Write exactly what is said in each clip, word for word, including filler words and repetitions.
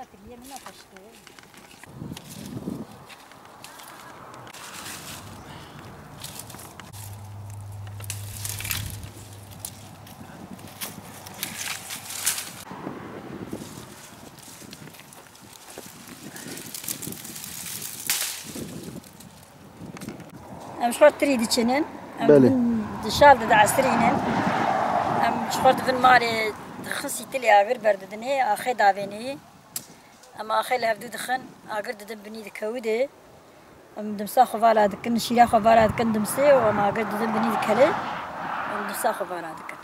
Em ji xwe tirî diçinin. Em Belê. Di şal de diesirînin. Em ji xwe di vin malê dixin sîtilê agir berdidinê, axê davênê. Em axê li hevdû dixin, agir didin binî dikewidê. Em dimsa xwe vala dikin, şîra xwe vala dikin dimsê û em agir didin binî dikelê. Em dimsa xwe vala dikin.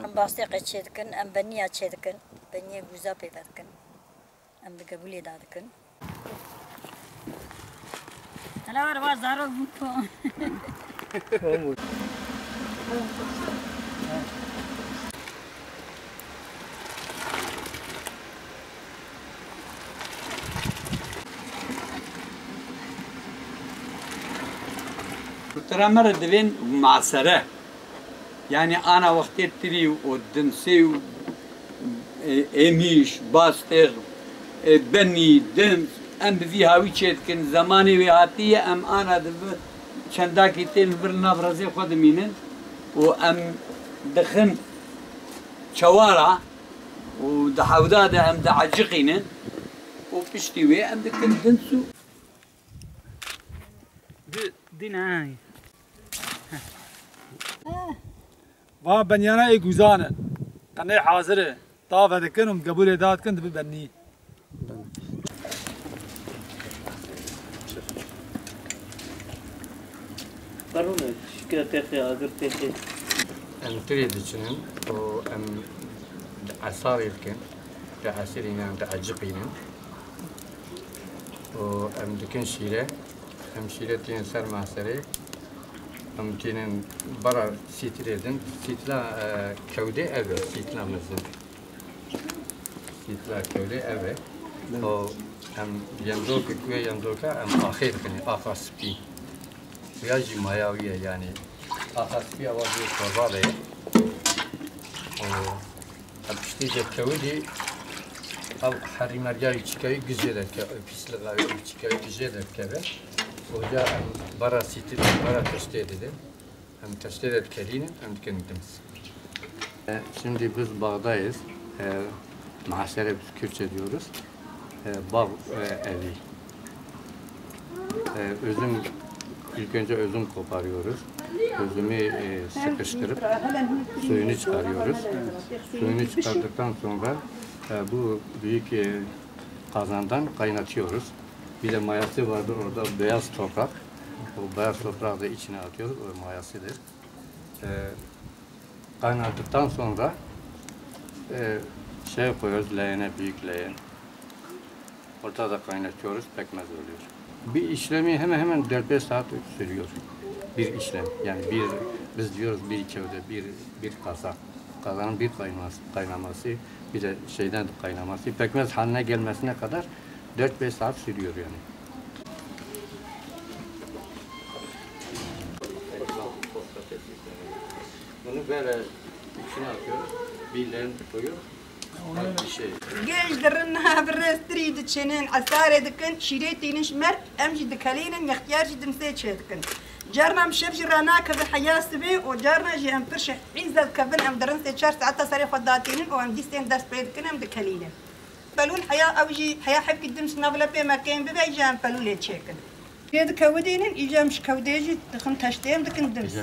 Em bastêqê çê dikin, em beniya çê dikin. Beniyê gûza pê ve dikin. Em di gebûlê de dikin. Hela were war zarok bû ku. Kultura me re divên masere. Yanî ana wextê tirî û dimsê û, e, êmîş, bastêx, e, benî, dims, em bi vî hawî çêdikin. Zemanê wê hatiye, em ana di vir çendakî tên vir li nav rezê xwe dimînin û em dixin çewara û di hewda de em dieciqînin û piştî wê em dikin dims û Di, di ne? Va benyana ê gûzan e. Tenê hazir e. Tave dikin û gebûlê dadikin dibi benî. Berûne, şikre têxê, agir têxê. Em tirê diçinin û em di esarê dikin, di esirînin, di eciqînin. û em dikin şîre. Em şîre tînin ser maserê. Em tînin bara sîtilê din. Sîtila, e, kewdê ev e. Sîtila mezin. Sîtila kewdê ev e. Û em yendoke, ku wê yendoka em axê dikin. Axa spî. Xuya jî maya wî ye, yanî axa spî ewa vê torba be. Û Ev piştî jê kewidî, ev herîmerya wî çikayî gijê de ke-, pîslixa wî çikayî gijê de dikeve. Oca em bara sîtir, bara teştê didin. Em teştê de dikelînin, em dikin dims. E, şimdi biz bağdayız. E, mahsere biz Kürtçe diyoruz. E, bağ, e, evi. E, üzüm, ilk önce üzüm koparıyoruz. Üzümü, e, sıkıştırıp suyunu çıkarıyoruz. Suyunu çıkardıktan sonra, e, bu büyük, e, kazandan kaynatıyoruz. Bir de mayası vardır orada, beyaz toprak. O beyaz toprağı da içine atıyoruz, o mayasıdır. E, Kaynattıktan sonra, e, şey koyuyoruz, leğene, büyük leğen. Ortada kaynatıyoruz, pekmez oluyor. Bir işlemi hemen hemen dört beş saat sürüyor. Bir işlem, yani bir, biz diyoruz bir kevde, bir, bir kazan. Kazanın bir kaynaması, kaynaması, bir de şeyden kaynaması, pekmez haline gelmesine kadar dört beş saat sürüyor yani. Bunu böyle içine atıyoruz. Birlerini koyuyoruz. Bak bir şey. Gêj dirin, bi rêz tirî diçinin, esarê dikin, şîrê tînin ji mer, em jî dikelînin, yextiyar jî dimsê çêdikin. Carna em şev jî ranakevin heya sibê û carna jî em pir şehîza dikevin, em dirin sê çar saeta serê xwe datînin û em dîstên dest pê dikin, em dikelînin. Pelûl heya ew jî, heya hevkî dims nav lepê me kêm bibe, îca em pelûlê çêkin. Pê dikewidînin, îca em ji kewdê jî dixin teştê em dikin dims.